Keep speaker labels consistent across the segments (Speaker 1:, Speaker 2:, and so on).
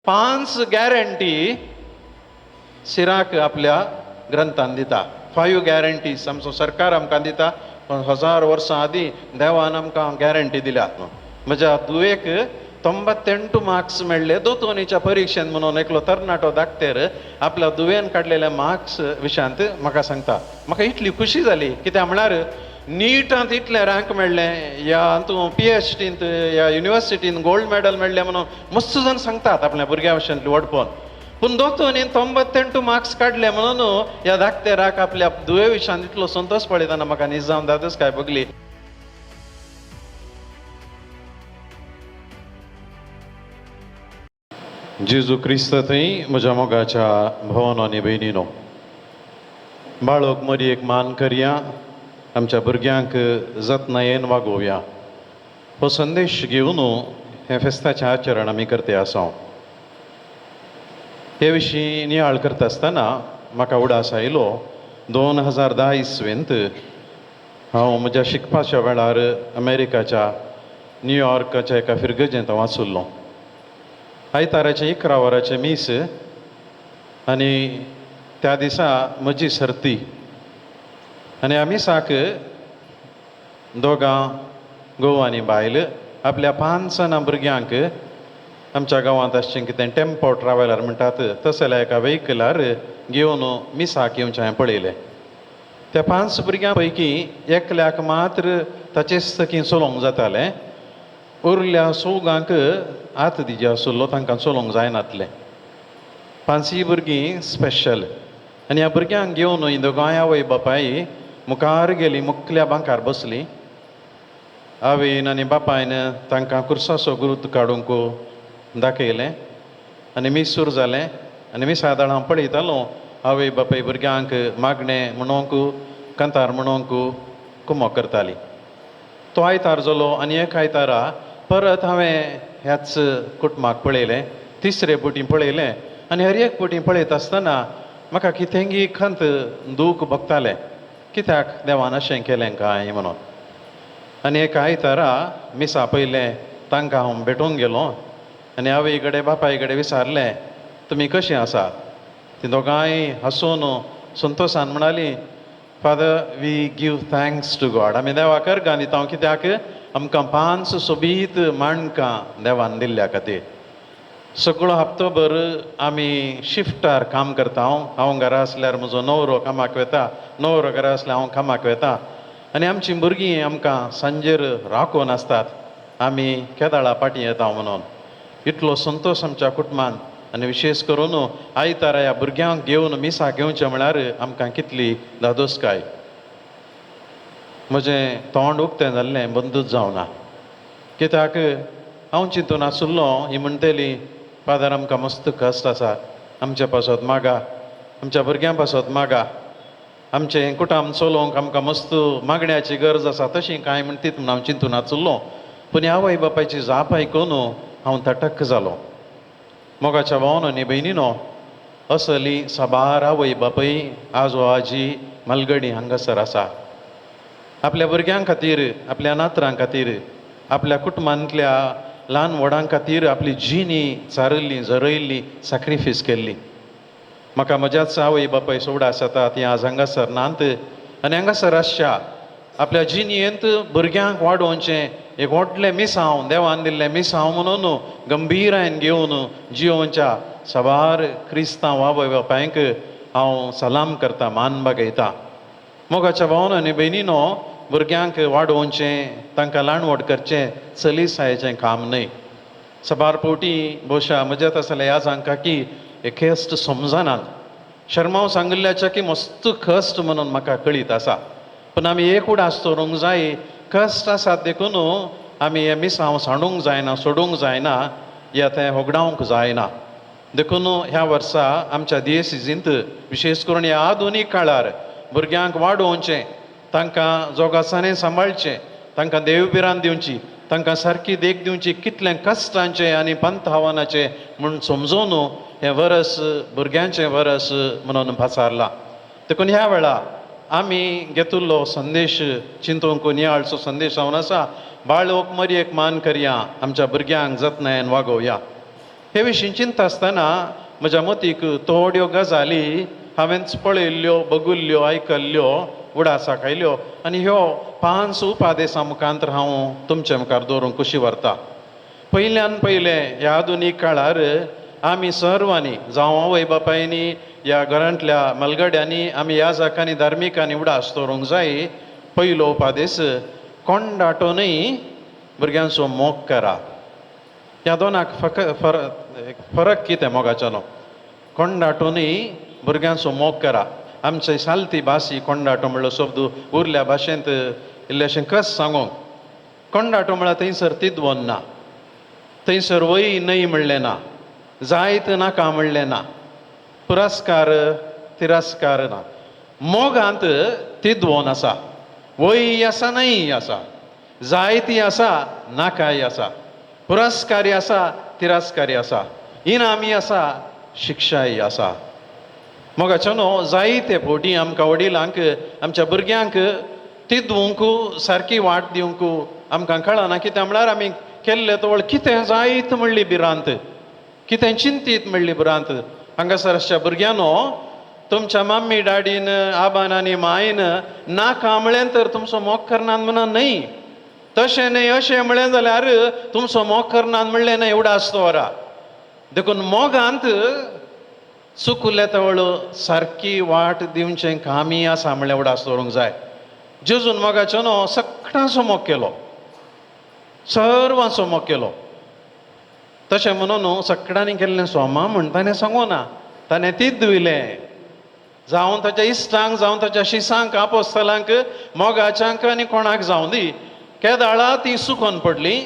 Speaker 1: 5 guarantee Sirach आपल्या ग्रंथान दिता. 5 guarantees आमचो सरकार आमकां दिता. 1000 वर्सां आदीं देवान आमकां गॅरंटी दिल्या. म्हज्या धुवेक 98 मार्क्स मेळ्ळे दोतोनीच्या परिक्षेंत म्हणून एकलो तरणाटो धाकटेर आपल्या धुवेन काडलेले मार्क्स विशयांत म्हाका सांगता. म्हाका इतली खुशी जाली, कित्याक म्हळ्यार नीटांत इतले रँक मेळ्ळे, या तूं PhDंत या युनिवर्सिटीन गोल्ड मेडल मेळ्ळें म्हणून मस्त जाण सांगतात आपल्या भुरग्या भशेन व्हडपण. पूण दोतोनीन 98 मार्क्स काडले म्हणून ह्या धाकटेराक आपल्या धुवे विशयांत इतलो संतोश पळयतना म्हाका निजाम दादूच काय बगली. जेजू क्रिस्त थंय म्हज्या मोगाच्या भवन आनी भयणीनो, बाळक मरी एक मान करया, आमच्या भुरग्यांक जतनायेन वागोवया. हो संदेश घेवन हें फेस्ताचें आचरण आमी करते आसा. हे विशीं नियाळ करता आसतना म्हाका उडास आयलो 2010 इसवेंत हांव म्हज्या शिकपाच्या वेळार अमेरिकाच्या न्यूयॉर्काच्या एका फिरगजेंत हांव आशिल्लो. आयताराचें 11 वरांचें मीस आनी त्या दिसा म्हजी सर्ती आनी ह्या मिसाक दोगां घोव आनी बायल आपल्या 5 जाणां भुरग्यांक आमच्या गांवांत आसचें कितें टेम्पो ट्रॅव्हलर म्हणटात तसल्या एका व्हेकलार घेवन मिसाक येवचें हांवें पळयलें. त्या 5 भुरग्यां पैकी एकल्याक मात्र ताचेच तकी चलोवंक जातालें, उरल्या चौगांक हात दिजे आशिल्लो, तांकां चलोवंक जायनातलें. 5 भुरगीं स्पेशल आनी ह्या भुरग्यांक घेवन ही दोगांय आवय बापाय मुखार गेली, मुखल्या बांकार बसली. आवयन आनी बापायन तांकां कुर्साचो गुरूत काडूंक दाखयलें आनी मीस सुरू जालें. आनी मिसा दाळ हांव पळयतालो आवय बापाय भुरग्यांक मागणें म्हणोंक कांतार म्हणोंक कुमोक करताली. तो आयतार जालो आनी एक आयतारा परत हांवें ह्याच कुटुंबाक पळयलें, तिसरे बोटी पळयलें आनी हर एक बोटी पळयता आसतना म्हाका कितेंगी खंत दूख भोगतालें, कित्याक देवान अशें केलें काय म्हणून. आनी एक आयतारा मिसा पयलें तांकां हांव भेटूंक गेलो आनी आवय कडेन बापाय कडेन विचारलें, तुमी कशीं आसा? ती दोगांय हांसून संतोशान म्हणाली, Father we give thanks to God. आमी देवाक अर्गां दिता कित्याक आमकां 5 सोबीत माणकां देवान दिल्ल्या खातीर. सगळो हप्तोभर आमी शिफ्टार काम करता. हांव घरा आसल्यार म्हजो न्हवरो कामाक वेता, न्हवरो घरा आसल्यार हांव कामाक वेता आनी आमचीं भुरगीं आमकां सांजेर राखून आसतात आमी केदाळा फाटीं येता म्हणून. इतलो संतोश आमच्या कुटुंबान आनी विशेश करून आयतारा ह्या भुरग्यांक घेवन मिसाक घेवचें म्हळ्यार आमकां कितली धादोसकाय. म्हजें तोंड उक्तें जाल्लें बंदूच जावना, कित्याक हांव चिंतून आशिल्लो ही म्हणटली, फादर आमकां मस्त कश्ट आसा, आमच्या पासत मागा, आमच्या भुरग्यां पासत मागा, आमचें कुटुंब चलोवंक आमकां मस्त मागण्याची गरज आसा, तशी कांय म्हणटीत म्हूण हांव चिंतून आशिल्लो. पूण ह्या आवय बापायची जाप आयकून हांव तटक जालो. मोगाच्या भावन आनी भयणीनो, असली साबार आवय बापाय आजो आजी मालगडी हांगासर आसा. आपल्या भुरग्यां खातीर, आपल्या नातरां खातीर, आपल्या कुटुंबांतल्या ल्हान व्हडां खातीर आपली जिणी चारिल्ली, झरयल्ली, सॅक्रिफीस केल्ली. म्हाका म्हज्याच आवय बापाय सोवडा आसाता ती आज हांगासर नात आनी हांगासर आसच्या आपल्या जिणेंत भुरग्यांक वाडोवचें एक व्हडलें मिसांव, देवान दिल्लें मिसांव म्हणून गंभीरायेन घेवन जियोवच्या साबार क्रिस्तांव आवय बापायंक हांव सलाम करता, मान बागयता. मोगाच्या भावन आनी भयणीनो, भुरग्यांक वाडोवचें, तांकां ल्हान व्हड करचें चलीसायेचें काम न्हय. साबार फावटी भोवशा म्हज्या तसल्या ह्या जांकां की हे कश्ट समजनात, शर्माव सांगिल्ल्याचें की मस्त कश्ट म्हणून म्हाका कळीत आसा, पूण आमी एक उडास दवरूंक जाय, कश्ट आसात देखून आमी हें मिसांव सांडूंक जायना, सोडूंक जायना, या तें होगडावंक जायना. देखून ह्या वर्सा आमच्या दियेसिजींत विशेश करून ह्या आधुनीक काळार भुरग्यांक वाडोवचें, तांकां जोगासांनी सांबाळचें, तांकां देवभिरांत दिवची, तांकां सारकी देख दिवची, कितलें कश्टांचें आनी पंथावनाचें म्हूण समजून हें वरस भुरग्यांचें वरस म्हणून पाचारलां. देखून ह्या वेळा आमी घेतिल्लो संदेश चिंतूंक नियाळचो संदेश जावन आसा, बाळोक मरी एक मान करया, आमच्या भुरग्यांक जतनायेन वागोवया. हे विशीं चिंता आसतना म्हज्या मतीक थोड्यो गजाली हांवेंच पळयल्ल्यो, बगुल्ल्यो, आयकल्ल्यो, उडासाक आयल्यो आनी ह्यो 5 उपादेसां मुखांतर हांव तुमचे मुखार दवरूंक खुशी व्हरता. पयल्यान पयलें ह्या आधुनीक काळार आमी सर्वांनी, जावं आवय बापायनी, ह्या घरांतल्या मलगड्यांनी, आमी ह्या जाकांनी धार्मिकांनी उडास दवरूंक जाय. पयलो उपादेस, कोंडाटो न्हय भुरग्यांचो मोग करा. ह्या दोनाक फरक कितें मोगाचो न्हू? कोंडाटो न्हय भुरग्यांचो मोग करा. आमचे सालती भास ही कोंडाटो म्हणलो शब्द उरल्या भाशेंत इल्लेशें कस सांगूंक. कोंडाटो म्हळ्यार थंयसर तिदवोन ना, थंयसर वय न्हय म्हणलें ना, जायत नाका म्हणलें ना, पुरस्कार तिरस्कार ना. मोगांत तिदवोन आसा, वय आसा न्हय आसा, जायती आसा नाकाय आसा, पुरस्कारी आसा तिरस्कारी आसा, इनामी आसा शिक्षाय आसा. मोगाचो न्हू जायते फावटी आमकां वडिलांक आमच्या भुरग्यांक तिदवंक सारकी वाट दिवंक आमकां कळना. कित्याक म्हळ्यार आमी केल्ले तवळ कितें जायत म्हणली भिरांत, कितें चिंतीत म्हणली भिरांत. हांगासर आसच्या भुरग्यांनो, तुमच्या मम्मी डॅडीन, आबान आनी मायन नाका म्हळें तर तुमचो मोग करनात म्हणून न्हय, तशें न्हय अशें म्हळें जाल्यार तुमचो मोग करनात म्हणलें न्हय, उडास दवरा. देखून मोगांत चुकुल्ल्या तवळ सारकी वाट दिवचें कामी आसा म्हणल्यार उडास दवरूंक जाय. जेजून मोगाचो न्हू सगळ्यांचो मोग केलो, सर्वांचो मोग केलो. तशें म्हणून न्हू सगळ्यांनी केल्लें सोमा म्हण ताणें सांगू ना, ताणें तिदविलें. जावं ताच्या इश्टांक, जावं ताच्या शिसांक, आपोस्तलांक, मोगाच्यांक आनी कोणाक जावं दी, केदाळा ती सुकोन पडली,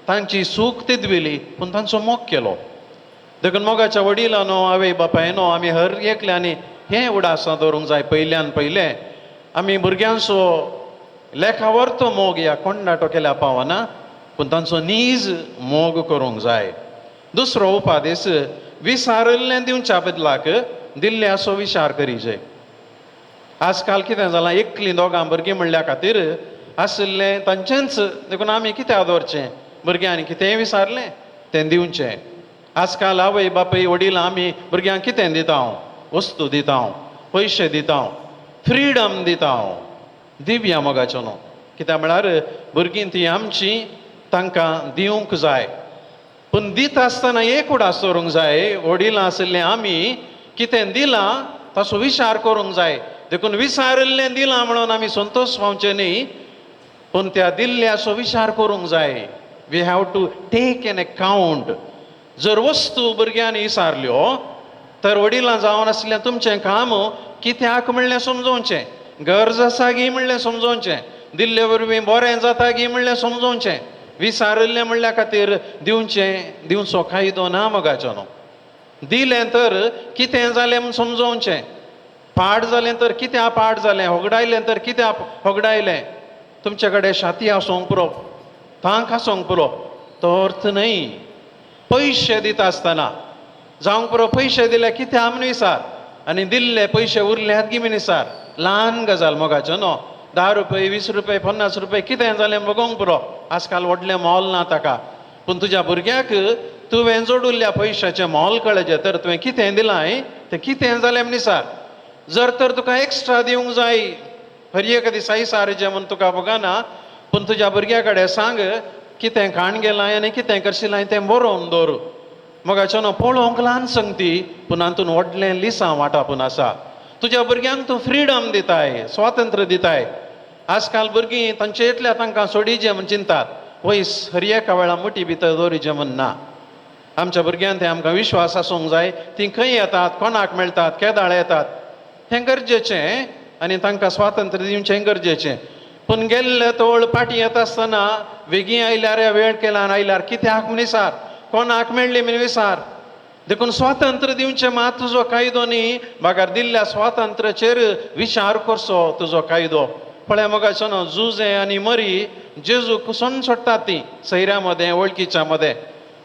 Speaker 1: तांची सूख तिदविली, पूण तांचो मोग केलो. देखून मोगाच्या वडिलांनो, आवय बापायनो, आमी हर एकल्यांनी हें उडासां दवरूंक जाय. पयल्यान पयलें आमी भुरग्यांचो लेखावरतो मोग ह्या कोंडाटो केल्या पावना, पूण तांचो नीज मोग करूंक जाय. दुसरो उपादेस, विसारिल्लें दिवच्या बदलाक दिल्ले असो विचार करीजे. आजकाल कितें जालां, एकलीं दोगां भुरगीं म्हणल्या खातीर आशिल्लें तांचेंच, देखून आमी कित्याक दवरचें, भुरग्यांनी कितेंय विसारलें तें दिवचें. आजकाल आवय बापूय वडिलां आमी भुरग्यांक कितें दिता, वस्तू दिता, पयशे दिता, फ्रिडम दिता. दिवया मोगाचो न्हू, कित्याक म्हळ्यार भुरगीं ती आमची, तांकां दिवंक जाय. पूण दिता आसतना एक उडास दवरूंक जाय, वडिलां आशिल्लें आमी कितें दिलां ताचो विचार करूंक जाय. देखून विसारिल्लें दिलां म्हणून आमी संतोश पावचें न्ही, पूण त्या दिल्ल्याचो विचार करूंक जाय. We have to take an account. जर वस्तू भुरग्यांनी विसारल्यो तर वडिलां जावन आसलें तुमचें काम कित्याक म्हणलें समजोवचें, गरज आसा गी म्हणलें समजोवचें, दिल्ले वरवीं बरें जाता गी म्हणलें समजोवचें. विसारिल्लें म्हणल्या खातीर दिवचें, दिवचो कायदो ना मोगाचो न्हू. दिलें तर कितें जालें म्हूण समजोवचें, पाड जालें तर कित्याक पाड जालें, होगडायलें तर कित्याक होगडायलें. तुमचे कडेन शाती आसूंक पुरो, तांक आसूंक पुरो, तो अर्थ न्हय. पयशे दिता आसतना जावंक पुरो, पयशे दिले कित्याक म्हूण विसार, आनी दिल्ले पयशे उरल्यात गी म्हूण विसार. ल्हान गजाल मोगाचो न्हू, 10 रुपये, 20 रुपये, 50 रुपये कितें जालें बगोवंक पुरो. आजकाल व्हडलें मोल ना ताका, पूण तुज्या भुरग्याक तुवें जोडिल्ल्या पयशाचें मोल कळचें तर तुवें कितें दिलां तें कितें जालें म्हूण विसार. जर तर तुका एक्स्ट्रा दिवंक जाय, हर एक दिसा विसारचें म्हूण तुका बगना, पूण तुज्या भुरग्या कडेन सांग कितें खाण गेलां आनी कितें करशिलां तें बरोवन दवर. मोगाचो न्हू पळोवंक ल्हान संगती, पूण हातून व्हडलें लिसांव वाटापून आसा. तुज्या भुरग्यांक तूं फ्रिडम दिताय, स्वातंत्र्य दिताय. आजकाल भुरगीं तांचे इतल्या तांकां सोडीचें म्हूण चिंतात, वयस हर एका वेळा मुठी भितर दवरीचें म्हूण ना. आमच्या भुरग्यांक तें आमकां विश्वास आसूंक जाय, तीं खंय येतात, कोणाक मेळटात, केदाळ येतात हें गरजेचें, आनी तांकां स्वातंत्र्य दिवचें गरजेचें. पूण गेल्ले तवळ पाटी येता आसतना वेगीं आयल्यार वेळ केला आयल्यार कित्याक म्हूण विसार, कोणाक मेळ्ळी म्हूण विसार. देखून स्वातंत्र्य दिवचें मात तुजो कायदो न्ही, मागार दिल्ल्या स्वातंत्र्याचेर विचार करचो तुजो कायदो. पळय मोगाचो न्हू, जुजे आनी मरी जेजू कुसोन सोडटात ती सैऱ्या मदें, वळखीच्या मदें.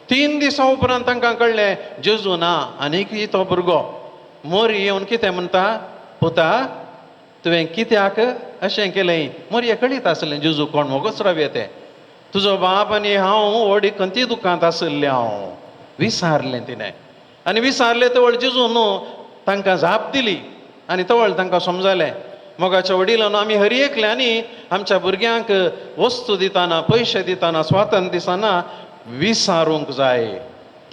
Speaker 1: 3 दिसां उपरांत तांकां कळ्ळें जेजू ना, आनीक तो भुरगो. मरी येवन कितें म्हणटा, पुता तुवें कित्याक अशें केलें? मरये कळीत आसलें जेजू कोण, मोगोच रावये तें. तुजो बाप आनी हांव व्हड खंती दुकांत आशिल्लें हांव. विसारलें तिणें. आनी विसारलें तवळ जेजून तांकां जाप दिली आनी तवळ तांकां समजलें. मोगाच्या वडिलांनो, आमी हर एकल्यांनी आमच्या भुरग्यांक वस्तू दितना, पयशे दितना, स्वातंत्र्य दितना विसारूंक जाय.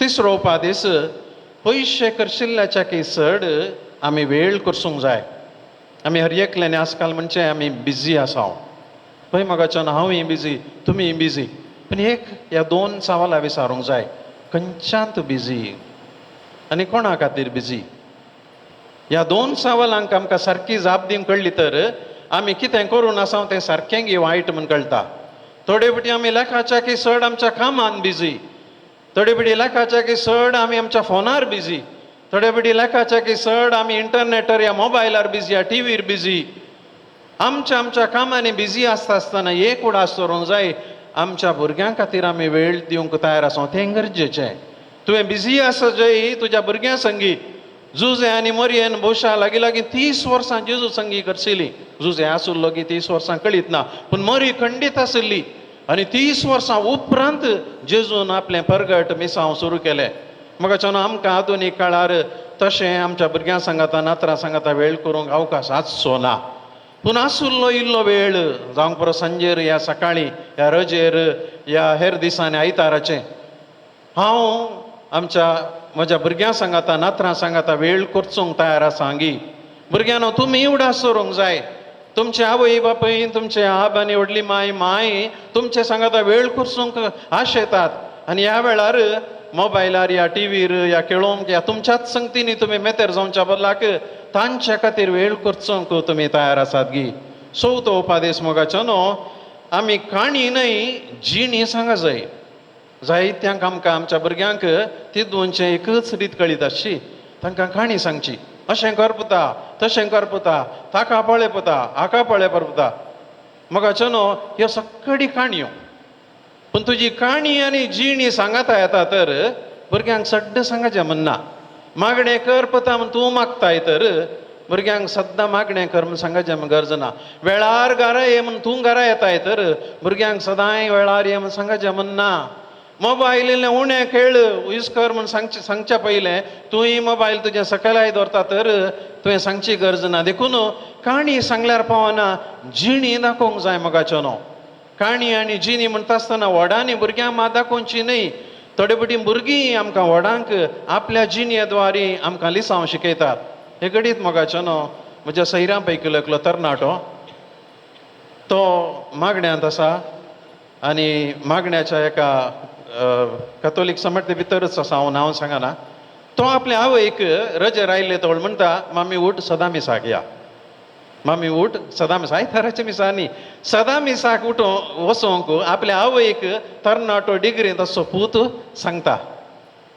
Speaker 1: तिसरो उपादेस, पयशे करशिल्ल्याच्या की चड आमी वेळ करसूंक जाय. आमी हर एकल्यांनी आजकाल म्हणचे आमी बिजी आसा. पळय मोगाच्यान, हांवूय बिजी, तुमीय बिजी, पूण एक ह्या दोन सवालां विचारूंक जाय, खंयच्यान तूं बिजी आनी कोणा खातीर बिजी? ह्या दोन सवालांक आमकां सारकी जाप दिवंक कळ्ळी तर आमी कितें करून आसा तें सारकें गी वायट म्हूण कळटा. थोडे फावटी आमी लेखाच्या की चड आमच्या कामान बिजी, थोडे फावटी लेखाच्या की चड आमी आमच्या फोनार बिजी, थोडे फावटी लेखाच्या की चड आमी इंटरनेटार या मोबायलार बिजी या टिवीर बिजी. आमच्या आमच्या कामांनी बिजी आसता आसतना एक उडास दवरूंक जाय, आमच्या भुरग्यां खातीर आमी वेळ दिवंक तयार आसा, तें गरजेचें. तुवें बिजी आसा जय तुज्या भुरग्यां संगी. जुजे आनी मरियन भोवशा लागीं लागीं 30 वर्सां जेजू संगी करशिली. जुजे आसुल्लो की 30 वर्सां कळीत ना, पूण मरी खंडीत आशिल्ली. आनी 30 वर्सां उपरांत जेजून आपलें परगट मिसांव सुरू केलें. म्हाका आमकां आधुनीक काळार तशें आमच्या भुरग्यां सांगाता, नातरां सांगाता वेळ करूंक अवकाश आसचो ना, पूण आसुल्लो इल्लो वेळ जावंक पुरो सांजेर या सकाळीं या रजेर या हेर दिसांनी आयताराचें हांव आमच्या म्हज्या भुरग्यां सांगाता, नातरां सांगाता वेळ करचूंक तयार आसा हांगी. भुरग्यांनो, तुमी उडास दवरूंक जाय. तुमचे आवय बापूय, तुमचे आब आनी व्हडली माय माय तुमचे सांगाता वेळ करचूंक आशेतात. आनी ह्या वेळार मोबायलार या टिवीर या खेळोंक या तुमच्याच संगतीनी तुमी मेतेर जावच्या बदलाक तांच्या खातीर वेळ करचोंक तुमी तयार आसात गी? चवथो उपादेस मोगाचो न्हू, आमी काणी न्हय जिणी सांगा जाय. जायत्यांक आमकां आमच्या भुरग्यांक तितूनचें एकच रीत कळीत आसची, तांकां काणी सांगची, अशें कर पुता, तशें कर पुता, ताका पळय पुता, हाका पळय पुता. मोगाचो न्हू, ह्यो सगळी काणयो, पूण तुजी काणी आनी जिणी सांगाता येता तर भुरग्यांक सड्ड सांगाचें म्हणना. मागणें कर पुता म्हूण तूं मागताय तर भुरग्यांक सद्दां मागणें कर म्हूण सांगाचें म्हूण गरज ना. वेळार घरा ये म्हूण तूं घरा येताय तर भुरग्यांक सदांय वेळार ये म्हूण सांगाचें म्हण ना. मोबायल इल्लें उणें खेळ यूज कर म्हूण सांगचें सांगच्या पयलें तूंय मोबायल तुजें सकयलाय दवरता तर तुवें सांगची गरज ना. देखून काणी सांगल्यार पावना, जिणी दाखोवंक जाय मोगाचो न्हू. काणी आनी जिणी म्हणटा आसतना व्हडांनी भुरग्यांक मात दाखोवची न्हय. थोडे फावटी भुरगीं आमकां व्हडांक आपल्या जिणये द्वारी आमकां लिसांव शिकयतात. हे घडीत मोगाचो न्हू, म्हज्या सैरां पैकी एकलो तरणाटो, तो मागण्यांत आसा आनी मागण्याच्या एका कथोलीक समर्थे भितरच आसा, हांव नांव सांगना. तो आपले आवयक रजेर आयिल्ले तवळ म्हणटा, मामी उठ, सदां मिसाक या, मामी उठ, सदां मिसा. आयताराच्या मिसा न्ही, सदां मिसाक उठोवंक वचोंक आपल्या आवयक तरणाटो डिग्रींत असो पूत सांगता.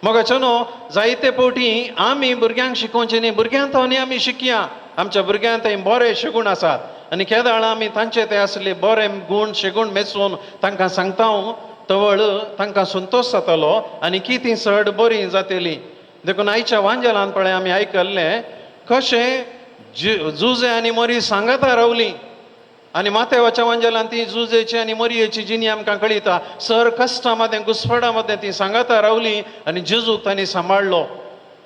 Speaker 1: मोगाचो न्हू, जायते फावटी आमी भुरग्यांक शिकोवचें न्ही, भुरग्यांक आनी आमी शिकया. आमच्या भुरग्यांक थंय बरे शिगूण आसात आनी केदाळ आमी तांचे ते आसले बरे गूण शिगूण मेचून तांकां सांगता तवळ तांकां संतोश जातलो आनी कितें चड बरी जातली. देखून आयच्या वांजेलान पळय आमी आयकल्लें कशें जुजे आनी मरी सांगाता रावली आनी माथेवाच्या वांजेलान ती जुजेची आनी मरयेची जिणी आमकां कळयता. सर कश्टां मदें घुस्पडा मदें ती सांगाता रावली आनी जेजूक तांणी सांबाळ्ळो.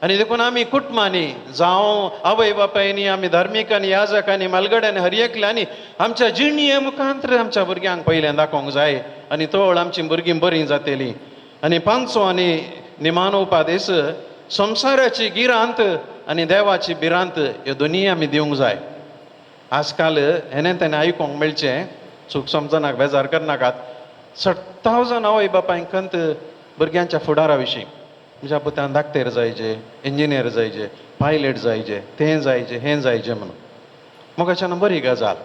Speaker 1: आनी देखून आमी कुटुंबांनी जावं आवय बापायनी, आमी धार्मिकांनी, याजकांनी, मालगड्यांनी, हर एकल्यांनी आमच्या जिणये मुखांतर आमच्या भुरग्यांक पयलें दाखोवंक जाय आनी तवळ आमचीं भुरगीं बरीं जातलीं. आनी पांचवो आनी निमाणो उपादेस, संवसाराची गिरांत आनी देवाची भिरांत ह्यो दोनीय आमी दिवंक जाय. आजकाल हेणे तेणें आयकूंक मेळचें, चूक समजनाक, बेजार करनाकात, सत्ताव जाण आवय बापायक खंत भुरग्यांच्या फुडारा विशीं. म्हज्या पुतान डाक्टर जायचे, इंजिनियर जायचे, पायलट जायचे, तें जायचे, हें जायचें म्हणून. मोगाच्यान बरी गजाल.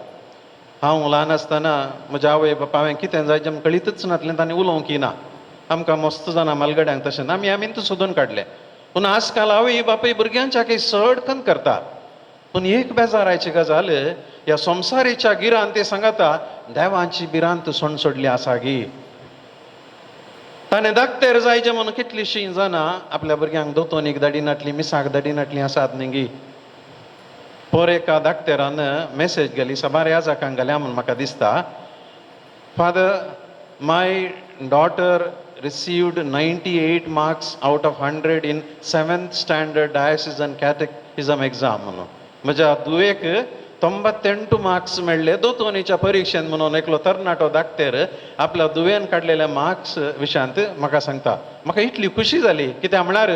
Speaker 1: हांव ल्हान आसतना म्हज्या आवय बापाय हांवें कितें जायचें म्हूण कळीतच नासलें, तांणी उलोवंक ना. आमकां मस्त जाणां मालगड्यांक तशें ना, आमी आमी सोदून काडलें. पूण आजकाल आवय बापूय भुरग्यांच्या काही चड खंत करता. पूण एक बेजारायची गजाल, ह्या संवसारीच्या गिरांत ते सांगता देवांची भिरांत सोण सोडली आसा गी. ताणें धाकटेर जायचें म्हणून कितलींशीं जाणां आपल्या भुरग्यांक दोतोनीक धाडिनातली, मिसाक धाडिनातली आसात न्ही गी. पोर एका धाकटेरान मॅसेज गेली साबार याजकांक घाल्या म्हूण म्हाका दिसता, Father, my daughter received 98 marks out of 100 in seventh standard diocesan catechism exam म्हणून. म्हज्या धुवेक 98 मार्क्स मेळ्ळे दोतोनीच्या परिक्षेंत म्हणून एकलो तरणाटो दाक्तेर आपल्या धुवेन काडलेले मार्क्स विशयांत म्हाका सांगता. म्हाका इतली खुशी जाली, कित्याक म्हळ्यार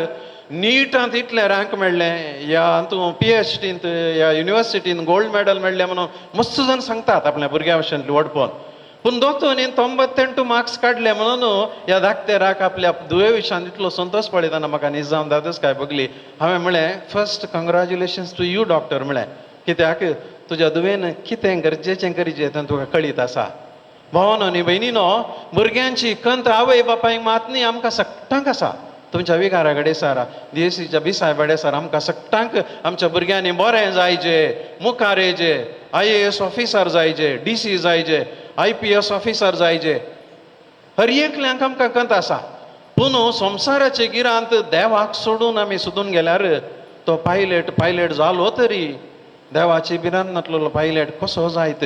Speaker 1: नीटांत इतले रँक मेळ्ळे या तूं पीएचडींत या युनिवर्सिटींत गोल्ड मेडल मेळ्ळें म्हणून मस्त जाण सांगतात आपल्या भुरग्या भशेन व्हडपण. पूण दोतोनीन 98 मार्क्स काडले म्हणून ह्या दाक्तेराक आपल्या धुवे विशयान इतलो संतोश पळयतना म्हाका निजाम दादूच काय बगली. हांवें म्हळें, first congratulations to you doctor म्हळें, कित्याक तुज्या धुवेन कितें गरजेचें गरजें तें तुका कळीत आसा. भावानो आनी भयणीनो, भुरग्यांची खंत आवय बापायक मात न्ही, आमकां सगळ्यांक आसा. तुमच्या विगारा कडेन सर, दियेसीच्या बिसाय बडे सर, आमकां सगळ्यांक आमच्या भुरग्यांनी बरें जायजे, मुखार येयजे, आयएएस ऑफिसर जायजे, डीसी जायजे, आयपीएस ऑफिसर जायजे, हर एकल्यांक आमकां खंत आसा. पूण संवसाराचे गिरांत देवाक सोडून आमी सोदून गेल्यार तो पायलट पायलट जालो तरी देवाची भिरांत नासलेलो पायलट कसो जायत?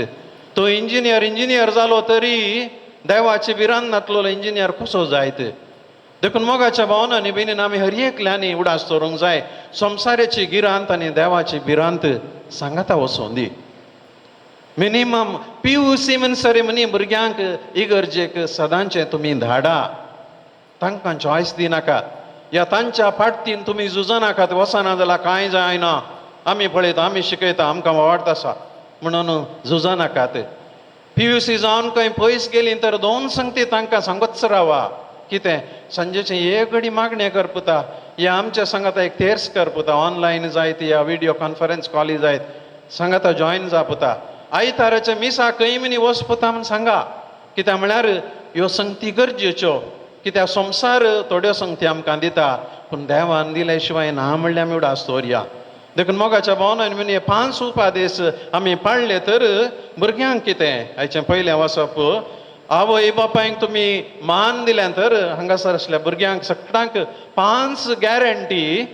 Speaker 1: तो इंजिनियर इंजिनियर जालो तरी देवाची भिरांत नासलेलो इंजिनियर कसो जायत? देखून मोगाच्या भावना आनी भयणीन, आमी हर एकल्यांनी उडास दवरूंक जाय, संवसाराची गिरांत आनी देवाची भिरांत सांगाता वचों दी. मिनिमम पीयूसी म्हणसर म्हणी भुरग्यांक इगर्जेक सदांचें तुमी धाडा, तांकां चॉयस दिनाका या तांच्या फाटतीन तुमी झुजनाकात. वचना जाल्यार कांय जायना, आमी पळयता, आमी शिकयता, आमकां वावडत आसा म्हणून झुजनाकात. पीयूसी जावन खंय पयस गेली तर दोन संगती तांकां सांगत रावा. कितें सांजेचें एक घडी मागणें कर पुता, या आमच्या सांगाता एक तेर्स कर पुता, ऑनलायन जायत या विडियो कॉन्फरन्स कॉली जायत, सांगाता जॉयन जा पुता. आयताराच्या मिसा खंय मिनी वच पुता म्हूण सांगा. कित्याक म्हळ्यार ह्यो संगती गरजेच्यो, कित्याक संवसार थोड्यो संगती आमकां दिता, पूण देवान दिल्या शिवाय ना म्हणल्यार आमी उडास दवरया. देखून मोगाच्या भावनान म्हणजे पांच उपादेश आमी पाळ्ळे तर भुरग्यांक कितें आयचें पयलें वचप, आवय बापायक तुमी मान दिल्यान तर हांगासर आसल्या भुरग्यांक सगळ्यांक पांच गॅरंटी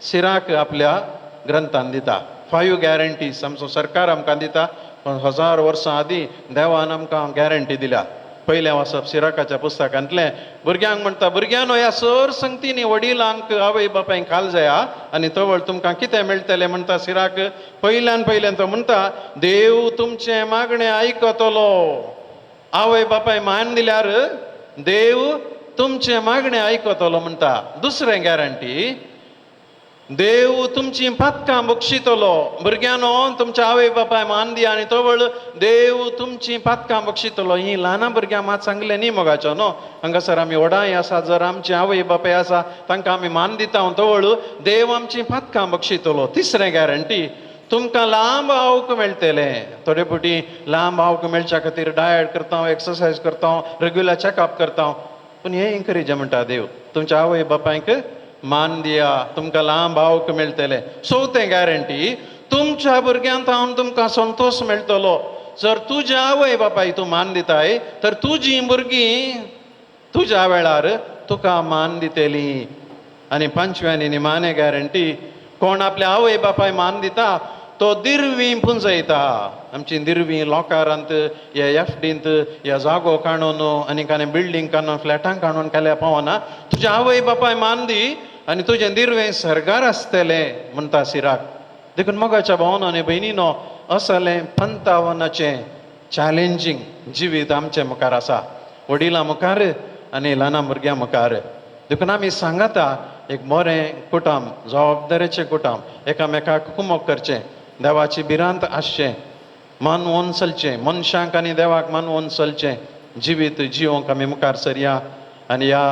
Speaker 1: सिराक आपल्या ग्रंथान दिता. फायव गॅरंटीज आमचो सरकार आमकां दिता, पण 1000 वर्सां आदीं देवान आमकां गॅरंटी दिल्या. पयलें वाचप सिराकाच्या पुस्तकांतलें. भुरग्यांक म्हणटा, भुरग्यांनो, ह्या सर संगतींनी वडिलांक आवय बापायक खाल जाया आनी तवळ तुमकां कितें मेळटलें म्हणटा सिराक. पयल्यान पयल्यान तो म्हणटा, देव तुमचें मागणें आयकतलो. आवय बापाय मान दिल्यार देव तुमचें मागणें आयकतलो म्हणटा. दुसरें गॅरंटी, देव तुमची पातकां बक्षितलो. भुरग्यांनो, तुमच्या आवय बापाय मान दिया आनी तवळ देव तुमची पातकां बक्षितलो. ही ल्हान भुरग्यां मात सांगलें न्ही मोगाचो न्हू, हांगासर आमी व्हडांय आसा, जर आमची आवय बापाय आसा तांकां आमी मान दिता, तवळ देव आमची पातकां बक्षितलो. तिसरें गॅरंटी, तुमकां लांब आवक मेळटलें. थोडे फावटी लांब आवक मेळच्या खातीर डायट करता, एक्सरसायज करता, रेगुलर चॅकअप करता, पूण हें एनकरेज म्हणटा देव, तुमच्या आवय बापायक मान दिया, तुमकां लांब आवक मेळटलें. चवथें गॅरंटी, तुमच्या भुरग्यांत हांव तुमकां संतोश मेळटलो. जर तुज्या आवय बापाय तूं मान दिताय तर तुजी भुरगीं तुज्या वेळार तुका मान दितली. आनी पांचव्यानी निमाणे गॅरंटी, कोण आपल्या आवय बापाय मान दिता तो दिरवी पुंजयता. आमची दिरवी लोकारांत या एफडींत या जागो काडून आनी कांय बिल्डींग काडून फ्लॅटां काडून केल्यार पावना. तुज्या आवय बापाय मान दी आनी तुजें दिरवें सर्गार आसतलें म्हणटा सिराक. देखून मोगाच्या भावनो आनी भयणीनो, असलें 55चें चॅलेंजींग जिवीत आमचे मुखार आसा, वडिलां मुखार आनी ल्हाना भुरग्यां मुखार. देखून आमी सांगाता एक बरें कुटुंब, जबाबदारेचें कुटुंब, एकामेकाक कुमोक करचें, देवाची भिरांत आसचें, मानवोन चलचें, मनशांक आनी देवाक मानवोन चलचें जिवीत जिवोंक आमी मुखार सरया. आनी ह्या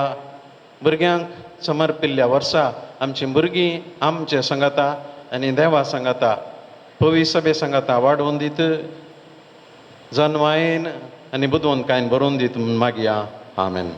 Speaker 1: भुरग्यांक समर्पिल्ल्या वर्सा आमचीं भुरगीं आमचे सांगाता आनी देवा सांगाता, पवी सभे सांगाता वाडोवन दीत, जनवायेन आनी बुदवंतकायेन बरोवन दीत म्हूण मागया. आमेन.